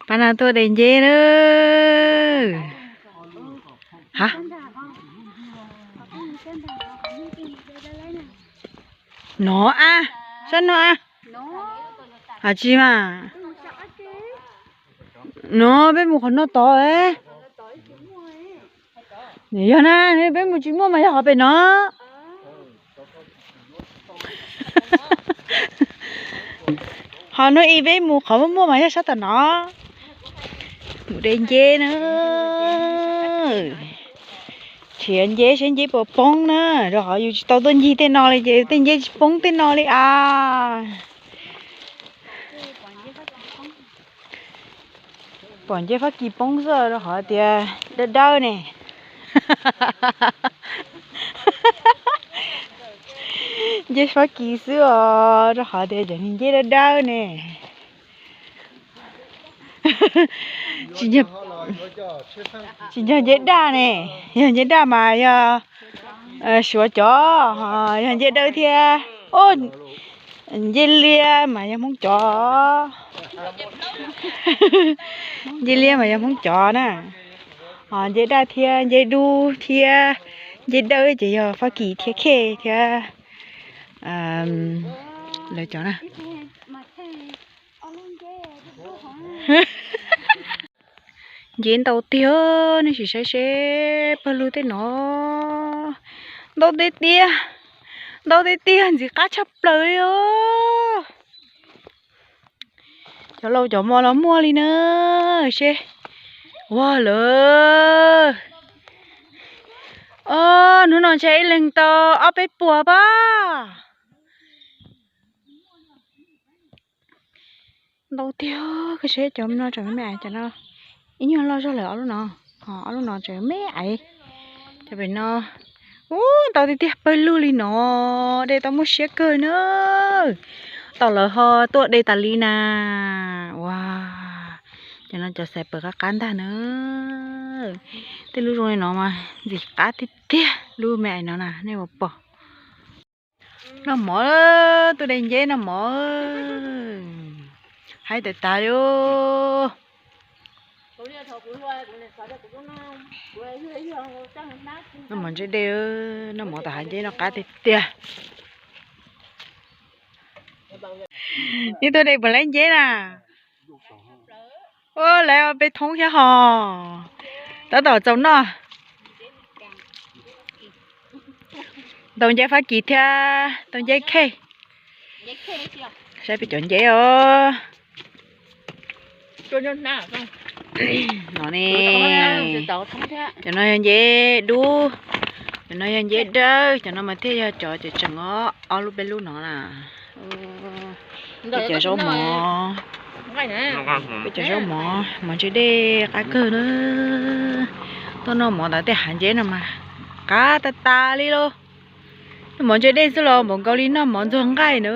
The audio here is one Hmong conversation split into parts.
Pab no tuaj de nceb na. Ha? No a, sab no a. Hais tsis mas. No peb mus qhov no tod. Yog na, peb mus tsis muaj mas yog qhov pem no. Ho hnub ib peb mus qhov muaj muaj mas yog sab tom no. Mus de nceb na. Nrhiav nceb seb nceb puas poob na, rau qhov yus tsis tau tuaj ncig tej no li ces tej nceb tsis poob tej no li as. Pom nceb Fab Kis poob xwb rau qhov tias dawb dawb ne. Nceb Fab Kis xwb os, rau qhov tias cov nceb dawb dawb ne. Tsis yog nceb daj ne, yog nceb daj mas yog suav cov, yog nceb dawb thiab. Nceb liab mas yog Hmoob cov. Nceb liab mas yog Hmoob cov na. Ho nceb daj thiab nceb dub thiab nceb dawb ces yog Fab Kis thiab Khej thiab lawv cov na. Nceb ntau tiag, nej sim saib seb pawg lug tej no. Ntau tiag tiag, ntau tiag tiag, ntxim qab tshaj plaws li os. Cov laus cov mos los muaj li na, seb. Ua lawm. Hnub no ntshe ib leeg tau ob peb puas pab. Ntau tiag, koj saib cov no tseem me me, cov no ib nyuag loj zog lawm ob lub no, ho ob lub no tseem me me. Cov pem no, ub, ntau tiag tiag, pawg lug li no, de tau muaj siab kawg na. Tau lawv ho tuaj de tas li na. Ua, cov no cov xaiv pawg qab qab ntag na. Tej lub zoo li no mas ntxim qab tiag tiag, lub me me no na, nej puas pom. Noj mov, tuaj de nceb noj mov. Haib tas tas li. Noj mov ntse dej, noj mov tom hav nceb no qab tiag tiag. Neb tuaj de puas laib nceb na? Ua, lawv peb thoob thiab hos. Tab tom txaus noj. Tau nceb Fab Kis thiab tau nceb Khej. Saib peb cov nceb os. No ne, cov no yog nceb dub, cov no yog nceb dawb, cov no mas thiaj yog cov tseem ob lub peb lub no na. Peb cov zaub mov, peb cov zaub mov, mov ntse dej qab kawg na. Tuaj noj mov tom tej hav nceb no mas qab tas tas li lauj. Noj mov ntse dej xwb los npaum nkaus li noj mov ntxuag nqaij na.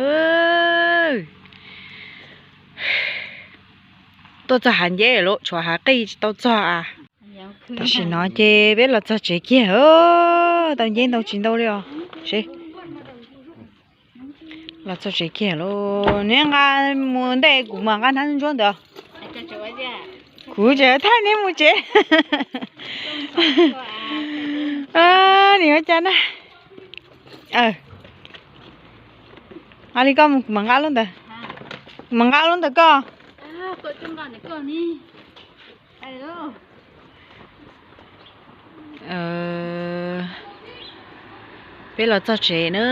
Tuaj txog hav nceb lawm, tshuav hav qij tsis tau txog a. Tam sim no ces peb los txog tsev kiag, tau nceb ntau tsis ntau li os. Los txog tsev kiag lauj, neb nqa mus ntej kuv mam nqa hnab ntsuab ntawd. Kuv tseem thaij neb mus tsev. Nim ua cas na. Nqa li koj mus, kuv mam nqa lub ntawd. Kuv mam nqa lub ntawd koj. Peb los txog tsev na,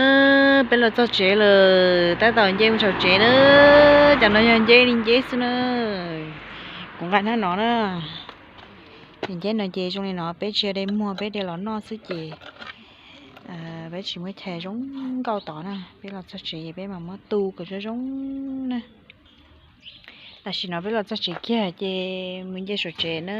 peb los txog tsev lawm, tab tom nce mus saum tsev na. Cov no yog nceb li nceb xwb na. Kuv nqa hnab no na. Ces nceb no ces zoo li no, peb tsis de muag, peb de los noj xwb ces peb tsis muab chais zoo nkauj tod na. Peb los txog tsev peb mam muab tu kom zoo zoo na. Tam sim no peb los txog tsev kiag ces mus nce saum tsev na.